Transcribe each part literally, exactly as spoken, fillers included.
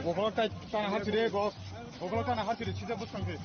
Gokolok tai tana hachire gok. Gokolok tana hachire sida bwskang se.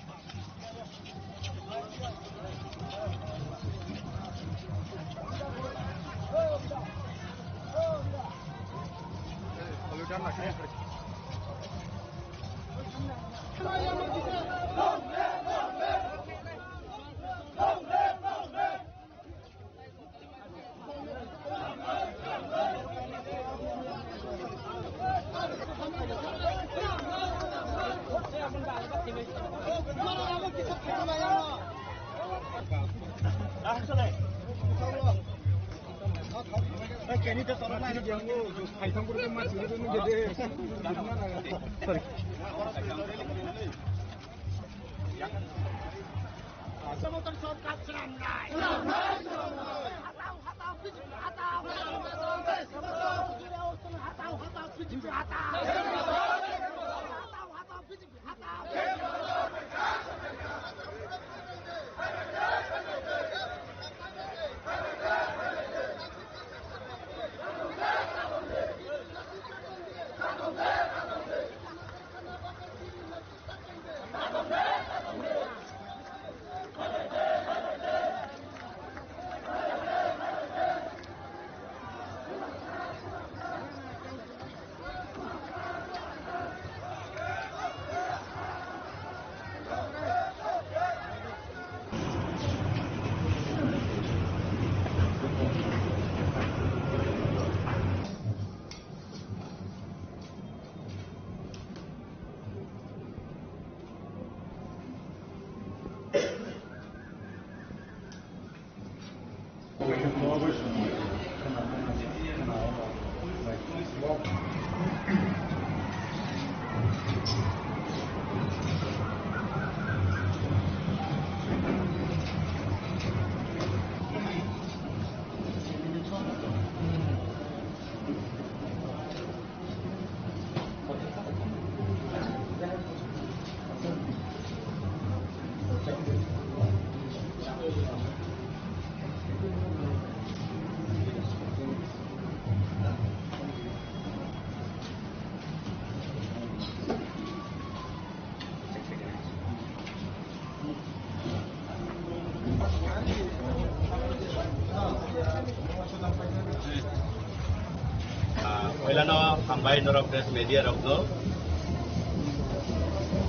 Ah, poilano hambai norok press media rokno.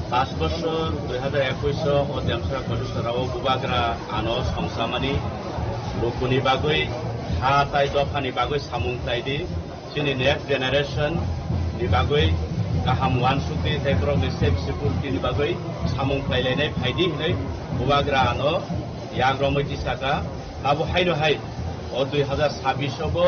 Pas bosor dui hazar ekush o Demsora Kochusora o bubagra ano songsamani rukuni bagwi ha tai dophani bagwi samung tai di. Chini next generation ni bagwi kaham uansukdi tei borokni safe security ni bagwi samung khlailainai phaidi hinwi bubagra ano yak romwi tisaka. Abo haino hai o dui hazar sabbish o bo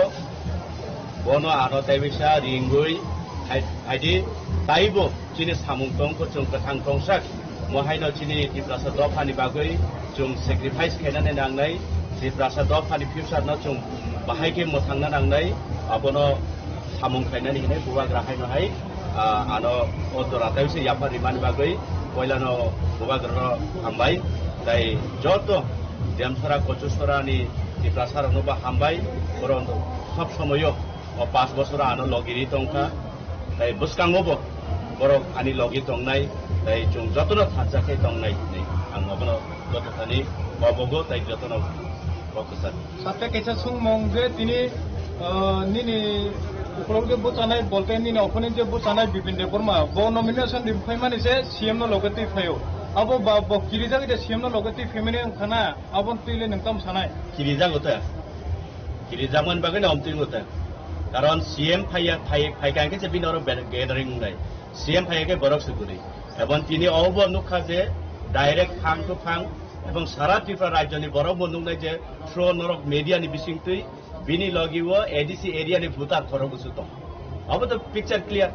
bono ano tei bisa ringwi hai-, phaidi taibo chini samung tongkho chwng kwthang tongsak. Mo haino chini Tiprasa dophani bagwi chwng sacrifice khainani nangnai, Tiprasa dophani future no chwng bahai khe mwthangna nangnai, abono samung khainani hinwi bubagra haino hai, ah, ano o jora tei se yapha rimani bagwi poilano bubagrano hambai, tei joto Demsora Kochusora ni Tiprasa rokno bo hambai, borok sob somoyo o pas bosor ano logi ri tongkha, tei bwskango bo borok ani logi tongnai, tei chwng jotono thansa khe tongnai hinwi ang abono joto thani kobogo tei jotono kok kwchak. Sakhe kaisa sungmung je tini, ah, nini ukolog je bwchanai bolte nini opponent je bwchanai Bipin Debbarma bo nomination ri phaimani se C M no loge twi phaio. Abo ba bo kirijak je C M no loge twi phaimani wngkha na, abo twi le nwng tamo sanai? Kirijago ta. Kirijakmani bagwi no omtwi wngkha. Karon C M phaiya, phai, phaikha hwnkhe se bini oro be-, gathering wngnai. C M phaiya khe borok se kwrwi. Ebong tini obo nukha je direct phang to phang ebong sara Tripura rajyoni borok bo nuknai je through norok media ni bisingtwi bini logi o A D C area ni voter khorok bwswk tong. Obo to picture clear.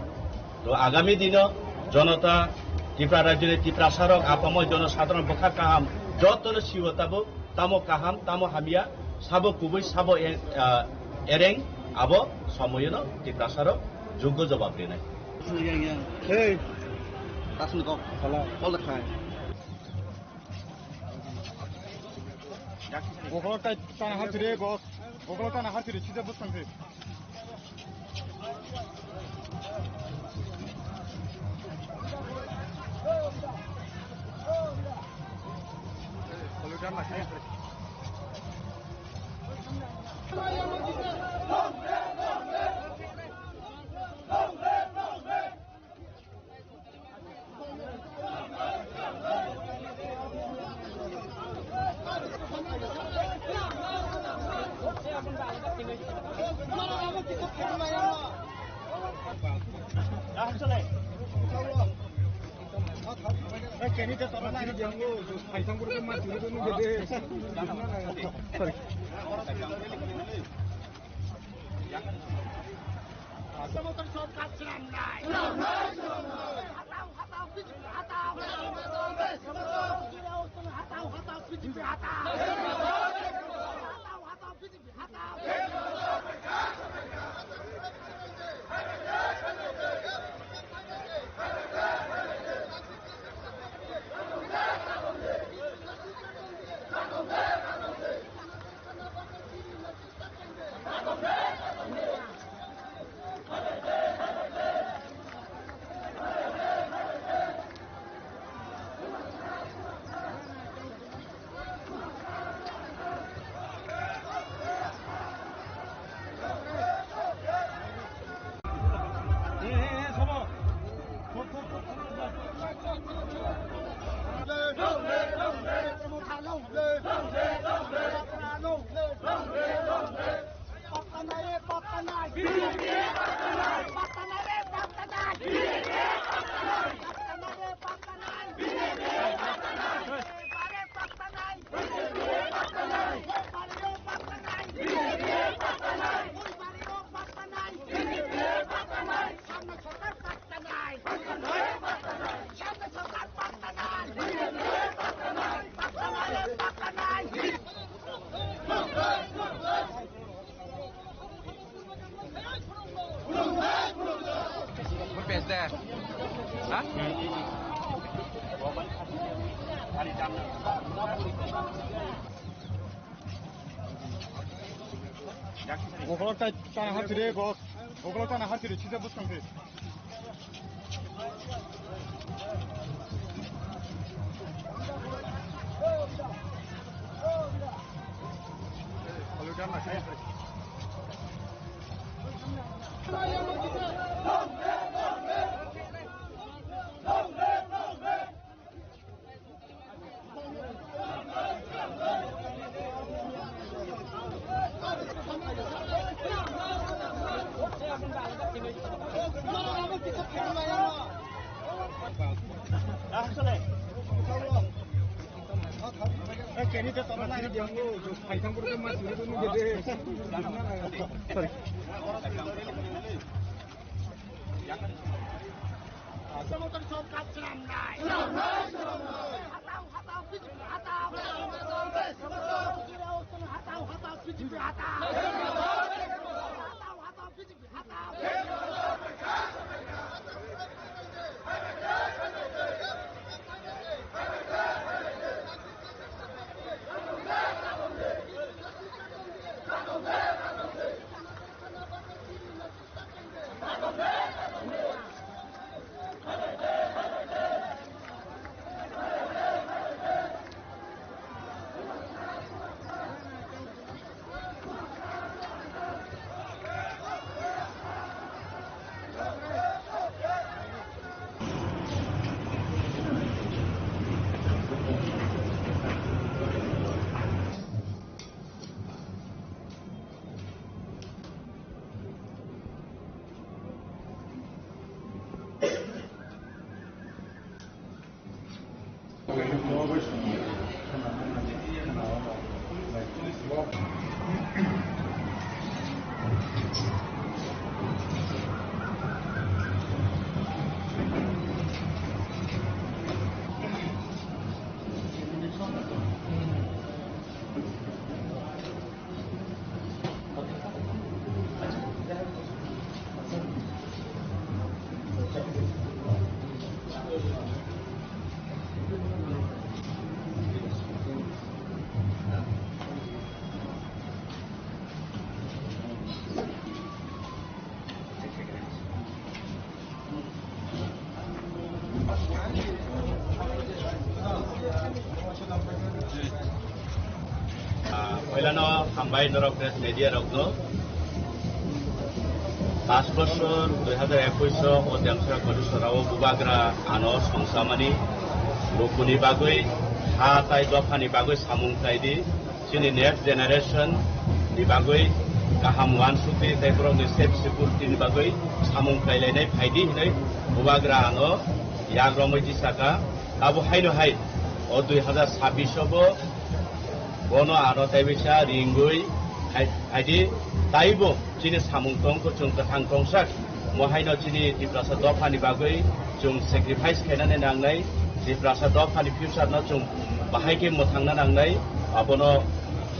To agami dino jonota Tripura rajyoni Tiprasa rok apamo jonosadharon bwkha kaham jotono siwo tabuk. Tamo kaham, tamo hamya, sabo kubui, sabo e-, ah, ereng, abo somoyono Tiprasarok juggo jobab rinai. Hey. Tasni kok. Kala. Kol khai. Gokolok tai tana hachire, gok. Gokolok tana hachire, sida bwskang se. Pattanai re, pattanai. B J P pattanai. Pattanai re, pattanai. B J P pattanai. Pattanai re, pattanai. B J P pattanai. Bare pattanai. B J P pattanai. Bare pattanai. B J P pattanai. Bare pattanai. B J P pattanai. Samna sorkar pattanai. Pattanai, pattanai. Samna sorkar pattanai. Pattanai, pattanai. Pattanai. What is that? Huh? Okolo tai tana hati re, boss. Okolo tana hati re, chida bus kang se. Sorry. Samantha Sharma swnamnai. Swnamnai, swnamnai. Hatao, hatao, B J P hatao. Hatao, hatao, B J P hatao. Hatao, hatao, B J P hatao. Ano hambai norok press media rokno. Pas bosor dui hazar ekush o Demsora Kochusora o bubagra ano songsamani lukuni bagwi ha tai dophani bagwi samung khlai di. Chini next generation ni bagwi kaham uansukdi tei borokni safe security ni bagwi samung khlai lainai phaidi hinwi bubagra ano yak romwi tisaka. Abo haino hai o dui hazar sabbish o bo bono ano tei bisa ringwi hai, haidi taibo chini samung tongkho chwng kwthang tongsak. Mo haino chini Tiprasa dophani bagwi chwng sacrifice khainani nangnai, Tiprasa dophani future no chwng bahai khe mwthangna nangnai, abono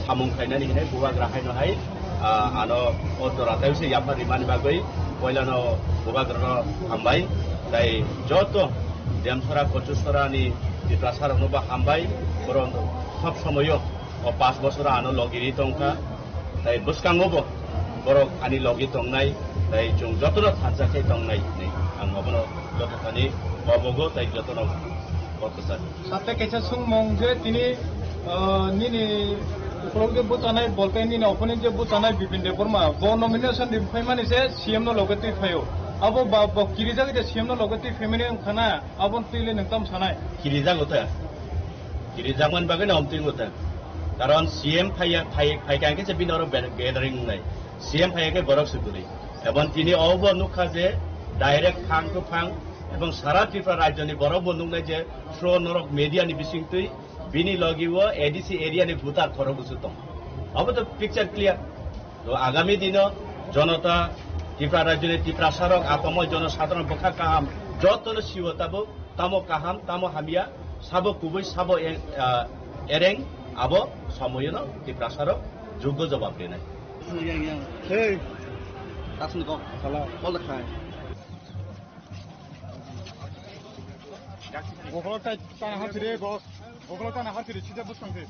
samung khainani hinwi bubagra haino hai, ah, ano o jora tei se yaphar rimani bagwi poilano bubagrano hambai. Tai joto Demsora Kochusora ni Tiprasa rokno bo hambai, borok sob somoyo o pas bosoro ano logiri tongkha. Tai bwskango bo borok ani logi tongnai, tai chwng jotono thansa khe tongnai hinwi ang abono joto thani kobogo tai jotono kok kwchar. Sate kaisa swngmung je tini, ah, nini ukolog je bwchanai, bolte nini opponent je bwchanai Bipin Debbarma, bo nomination ri phaimani se C M no loge twi phaio. Abo ba, bo kirijak je C M no loge twi phaimani wngkha na, abo twi le nwng tamo sanai? Kirijago ta. Kirijakmani bagwi no omtwi wngkha ta. Karon C M phaiya, phai, phaikha hwnkhe se bini oro be-, gathering wngnai. C M phaiya khe borok se kwrwi. Ebong tini obo nukha je direct phang to phang ebong sara Tripura rajyoni borok bo nuknai je through norok media ni bisingtwi bini logi o A D C area ni voter khorok bwswk tong. Obo to picture clear. To agami dino jonota, Tripura rajyoni Tiprasa rok, apamoi jonosadharon bwkha kaham jotono siwo tabuk, tamo kaham, tamo hamya, sabo kubui, sabo e-, ah, ereng, abo somoyono Tiprasa rok juggo jobab rinai. Hey. Tasni kok. Salah. Kol khai. Bokolok tai tana hapsiri, bok-, bokolok tana hapsiri, sida bwskang se.